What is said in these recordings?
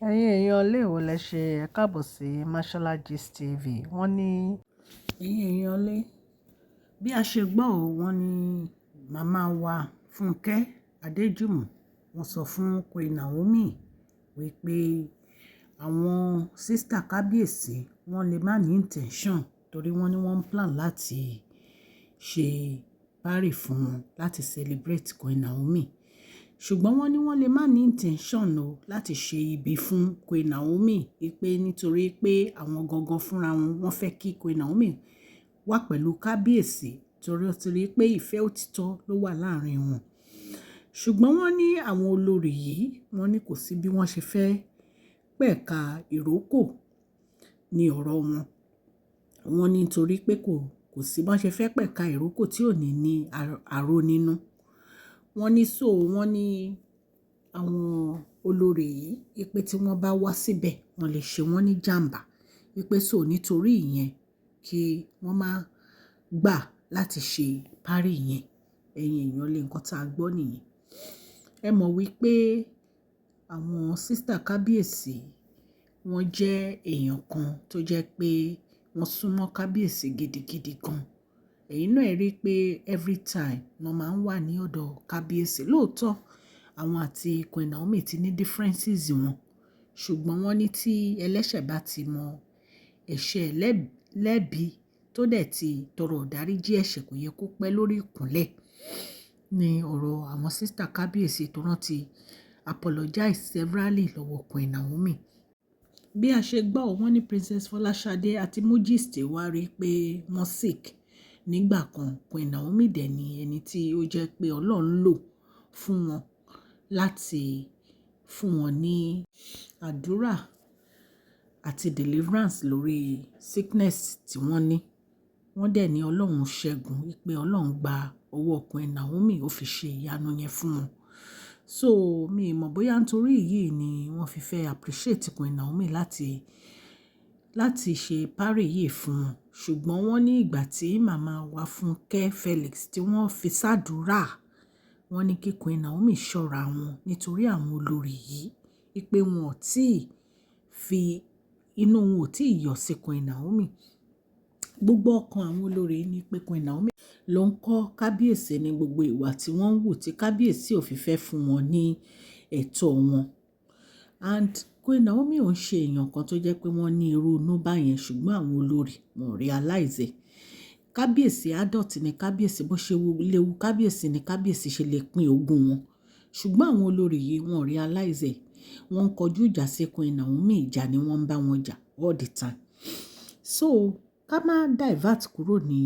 Ẹ̀yin èèyàn ilé ìwò lẹ ṣe. Ẹ káàbọ̀ sí Mashola Gist TV. Wọ́n ní ẹ̀yin èèyàn lé, bí a ṣe gbọ́ ò, wọ́n ní màmá wa Fúnkẹ́ Adéjùmọ̀, wọ́n sọ fún Queen Naomi wípé àwọn sister kábíyèsí, wọ́n lè má ní intention, torí wọ́n ní wọ́n plan láti ṣe party fún wọn láti celebrate Queen Naomi, ṣùgbọ́n wọ́n ní wọ́n lè má ní intention o láti ṣe ibi fún Queen Naomi, pé nítorí pé àwọn gangan fúnra wọn, wọ́n fẹ́ kí Queen Naomi wà pẹ̀lú kábíyèsí, torí ó ti rí pé ìfẹ́ òtítọ́ ló wà láàrin wọn. Ṣùgbọ́n wọ́n ní àwọn olórí yìí, wọ́n ní kò sí bí wọ́n ṣe fẹ́ pẹ̀ka ìrókò ní ọ̀rọ̀ wọn. Wọ́n ní nítorí pé kò sí bí wọ́n ṣe fẹ́ pẹ̀ka ìrókò tí ò ní ní aró nínú. Wọ́n ní so wọ́n ní àwọn olórí yìí wípé tí wọ́n bá wá síbẹ̀, wọ́n lè ṣe wọ́n ní jàmbá. Wípé so nítorí ìyẹn, kí wọ́n má gbà láti ṣe party yẹn. Ẹ̀yin èèyàn lé, nǹkan tí a gbọ́ nìyẹn. Ẹ mọ̀ wípé àwọn sister kábíyèsí, wọ́n jẹ́ èèyàn kan tó jẹ́ pé wọ́n súnmọ́ kábíyèsí gidigidi gan. Ẹ̀yin náà rí i pé every time wọ́n máa ń wà ní ọ̀dọ̀ kábíyèsí. Lóòótọ́, àwọn àti Queen Naomi ti ní differences wọn, ṣùgbọ́n wọ́n ní tí ẹlẹ́ṣẹ̀ bá ti mọ ẹ̀ṣẹ̀ lẹ́bi, tó dẹ̀ ti tọrọ ìdáríjì ẹ̀ṣẹ̀, kò yẹ kó pẹ́ lórí ìkúnlẹ̀ ní ọ̀rọ̀ àwọn sister kábíyèsí, tó rántí apologize severally lọ́wọ́ Queen Naomi. Bí a ṣe gbọ́, wọ́n ní Princess Folashade àti Mujist wá rí pé wọ́n sick nígbà kan. Queen Naomi dẹ̀ ni ẹni tí ó jẹ́ pé Ọlọ́run lò fún wọn láti fún wọn ní àdúrà àti deliverance lórí sickness tí wọ́n ní. Wọ́n dẹ̀ ní Ọlọ́run ṣẹ́gun, wípé Ọlọ́run gba ọwọ́ Queen Naomi, ó fi ṣe ìyanu yẹn fún wọn. So mi ò mọ̀ bóyá nítorí èyí ni wọ́n fi fẹ́ appreciate Queen Naomi láti ṣe party yìí fún wọn. Ṣùgbọ́n wọ́n ní ìgbà tí màmá wa Fúnkẹ́ Felix tí wọ́n fi ṣàdúrà, wọ́n ní kí Queen Naomi ṣọ́ra wọn nítorí àwọn olórí yìí, wípé wọn ò tí fi inú wọn ò tí ì yọ sí Queen Naomi. Gbogbo ọkàn àwọn olórí ní pé Queen Naomi ló ń kọ́ kábíyèsí ní gbogbo ìwà tí wọ́n ń wù tí kábíyèsí ò fi fẹ́ fún wọn ní ẹ̀tọ́ wọn. And Queen Naomi ò ń ṣe èèyàn kan tó jẹ́ pé wọ́n ní irú inú báyẹn, ṣùgbọ́n àwọn olórí wọn ò realize ẹ̀. Kábíyèsí, adult ni kábíyèsí, bó ṣe léwu kábíyèsí ni kábíyèsí ṣe lè pín ogún wọn. Ṣùgbọ́n àwọn olórí yìí, wọn ò realize ẹ̀. Wọ́n ń kọjú ìjà sí Queen Naomi, ìjà ni wọ́n ń bá wọn jà all the time. So ká má divert kúrò ní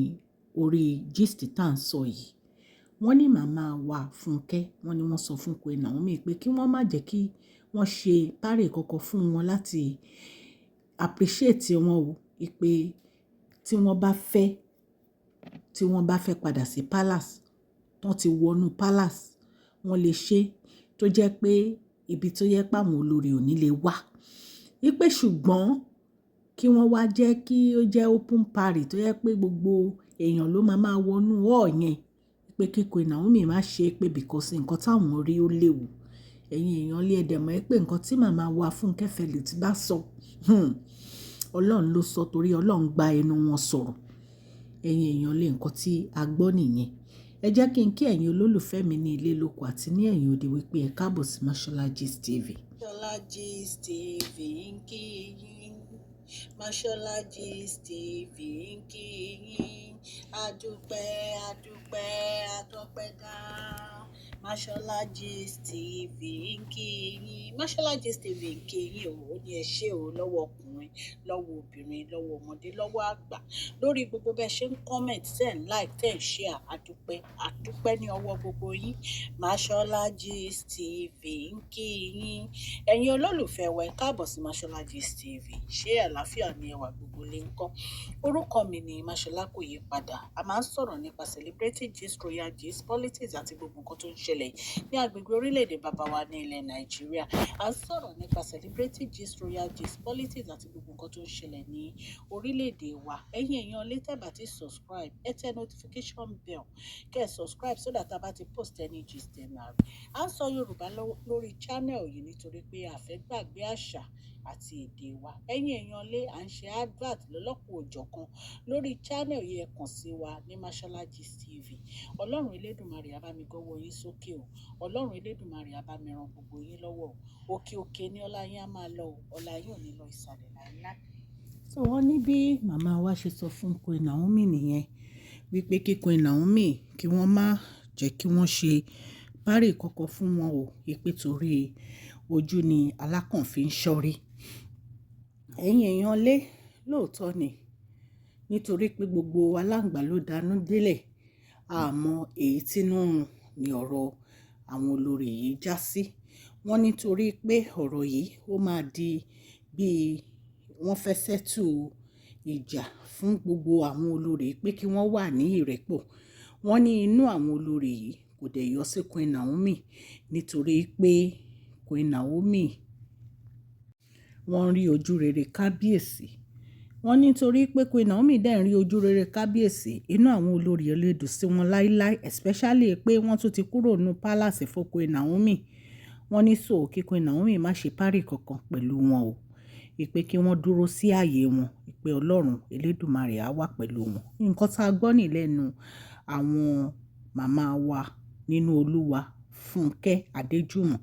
orí gist tá à ń sọ yìí. Wọ́n ní màmá wa Fúnkẹ́, wọ́n ní wọ́n sọ fún Queen Naomi pé kí wọ́n má jẹ́ kí wọ́n ṣe party kankan fún wọn láti appreciate wọn o, wípé tí wọ́n bá fẹ́ padà sí palace, tán ti wọnú palace, wọ́n lè ṣe tó jẹ́ pé ibi tó yẹ pé àwọn olórí ò ní lè wá. Wípé ṣùgbọ́n kí wọ́n wá jẹ́ kí ó jẹ́ open party tó yẹ pé gbogbo èèyàn ló máa máa wọnú hall yẹn, pé kí Queen Naomi má ṣe pé because nǹkan táwọn rí ó léwu. Ẹ̀yin èèyàn lé, ẹ dẹ̀ mọ̀ pé nǹkan tí màmá wa Fúnkẹ́ Felix bá sọ, Ọlọ́run ló sọ, torí Ọlọ́run gba ẹnu wọn sọ̀rọ̀. Ẹ̀yin èèyàn lé, nǹkan tí a gbọ́ nìyẹn. Ẹ jẹ́ kí n kí ẹ̀yin olólùfẹ́ mi ní ilé lóko àti ní ẹ̀yìn odi wípé ẹ káàbọ̀ sí Mashola Gist TV. Mashola Gist TV ń kí yín. Mashola Gist TV ń kí yín. Adúpẹ́, adúpẹ́, atọ́pẹ́dá. Mashola Gist TV ń kí yín. Mashola Gist TV ń kí yín o. Ó ní ẹ ṣé o, lọ́wọ́ ọkùnrin, lọ́wọ́ obìnrin, lọ́wọ́ ọmọdé, lọ́wọ́ àgbà, lórí gbogbo bẹ́ẹ̀ ṣe ń comment, ten like, ten share. Adúpẹ́, adúpẹ́ ní ọwọ́ gbogbo yín. Mashola Gist TV ń kí yín. Ẹ̀yin olólùfẹ́ wa, ẹ káàbọ̀ sí Mashola Gist TV. Ṣé àlàáfíà ni ẹwà, gbogbo lè ń kọ́? Orúkọ mi ni Mashola, kò yí padà. A máa ń sọ̀rọ̀ nípa celebrity gist, royal gist, politics àti gbogbo nǹkan tó ń ṣẹlẹ̀. ṣẹlẹ̀ ní agbègbè orílẹ̀-èdè bàbá wa ní ilẹ̀ Nàìjíríà. À ń sọ̀rọ̀ nípa celebrity gist, royal gist, politics àti gbogbo nǹkan tó ń ṣẹlẹ̀ ní orílẹ̀-èdè wa. Ẹ̀yin èèyàn lè tẹ́ bá ti subscribe, ẹ tẹ notification bell kẹ́ ẹ subscribe so that a bá ti post any gist ẹ máa rí. À ń sọ Yorùbá lórí channel yìí nítorí pé a fẹ́ gbàgbé àṣà àti èdè wa. Ẹ̀yin èèyàn lé, à ń ṣe advert lọ́lọ́kan-ò-jọ̀kan lórí channel yìí. Ẹ kàn sí wa ní Mashola Gist TV. Ọlọ́run Elédùmarè á bá mi gọ́wọ́ yín sókè o. Ọlọ́run Elédùmarè á bá mi ran gbogbo yín lọ́wọ́ o. Òkè òkè ní ọlá yín á máa lọ o. Ọlá yín ò ní lọ ìsàlẹ̀ láéláé. So wọ́n ní bí màmá wa ṣe sọ fún Queen Naomi nìyẹn wípé kí Queen Naomi kí wọ́n má jẹ́ kí wọ́n ṣe party kankan fún wọn o, wípé torí ojú ni alákàn fi ń ṣọ́rí. Ẹ̀yin èèyàn lé, lóòótọ́ ni, nítorí pé gbogbo aláǹgbá ló danú délẹ̀. Àmọ́ èyí tínú ń run ní ọ̀rọ̀ àwọn olórí yìí já sí. Wọ́n nítorí pé ọ̀rọ̀ yìí ó máa di bí wọ́n fẹ́ settle ìjà fún gbogbo àwọn olórí pé kí wọ́n wà ní ìrẹ́pọ̀. Wọ́n ní inú àwọn olórí yìí kò dẹ̀ yọ sí Queen Naomi, nítorí pé Queen Naomi wọ́n rí ojú rere kábíyèsí. Wọ́n nítorí pé Queen Naomi dẹ̀ ń rí ojú rere kábíyèsí, inú àwọn olórí ò lè dùn sí wọn láíláí, especially pé wọ́n tún ti kúrò nínú palace fún Queen Naomi. Wọ́n ní so kí Queen Naomi má ṣe party kankan pẹ̀lú wọn o. Ìpè kí wọ́n dúró sí ààyè wọn, ìpè Ọlọ́run Elédùmarè á wà pẹ̀lú wọn. Nǹkan tá a gbọ́ ní lẹ́nu àwọn màmá wa nínú Olúwa, Fúnkẹ́ Adéjùmọ̀.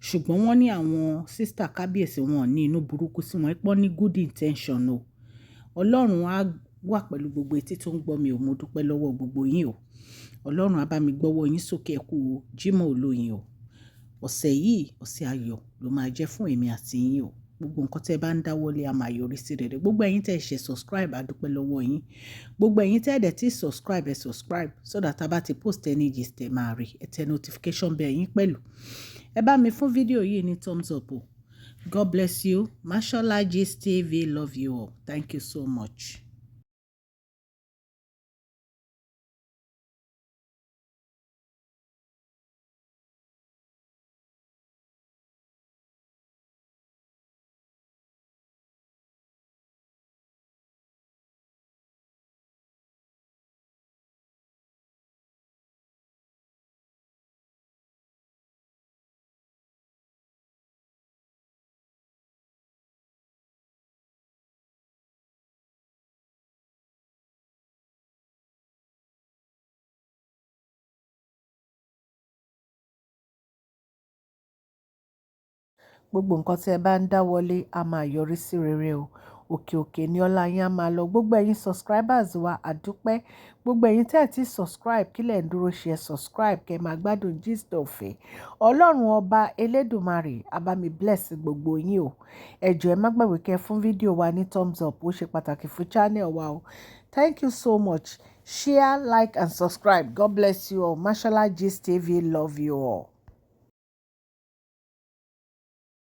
Ṣùgbọ́n wọ́n ní àwọn sister kábíyèsí wọn ní inú burúkú sí wọn, pọ́n ní good intention o. Ọlọ́run á wà pẹ̀lú gbogbo etí tó ń gbọ́ mi ò. Mo dúpẹ́ lọ́wọ́ gbogbo yín o. Ọlọ́run á bá mi gbọ́wọ́ yín sókè. Ẹ kú Jímọ̀ olóyin o. Ọ̀sẹ̀ yìí, ọ̀sẹ̀ ayọ̀ ló máa jẹ́ fún èmi àti yín o. Gbogbo nǹkan tí ẹ bá ń dáwọ́lé a máa yọrí sí rere. Gbogbo ẹ̀yin tí ẹ ṣe subscribe, a dúpẹ́ lọ́wọ́ yín. Gbogbo ẹ̀yin tí ẹ dẹ̀ tí subscribe, ẹ subscribe so that a bá ti post any gist ẹ máa rí. Ẹ tẹ notification bell yín pẹ̀lú. Ẹ bá mi fún fídíò yìí ní thumbs up o. God bless you. Mashola Gist TV love you all. Thank you so much. Gbogbo nǹkan tí ẹ bá ń dáwọ́lé a máa yọrí sí rere o. Òkè òkè ni ọlá yín á máa lọ. Gbogbo ẹ̀yin subscribers wa, a dúpẹ́. Gbogbo ẹ̀yin tí ẹ ti subscribe, kí lẹ̀ ń dúró ṣe? Ẹ subscribe kẹ́ máa gbádùn gist ọ̀fẹ́. Ọlọ́run ọba Elédùmarè á bá mi bless gbogbo yín o. Ẹ jọ̀ọ́, ẹ má gbàgbé kẹ́ fún fídíò wa ní thumbs up, ó ṣe pàtàkì fún channel wa o. Thank you so much. Share, like and subscribe. God bless you all. Mashola Gist TV love you all.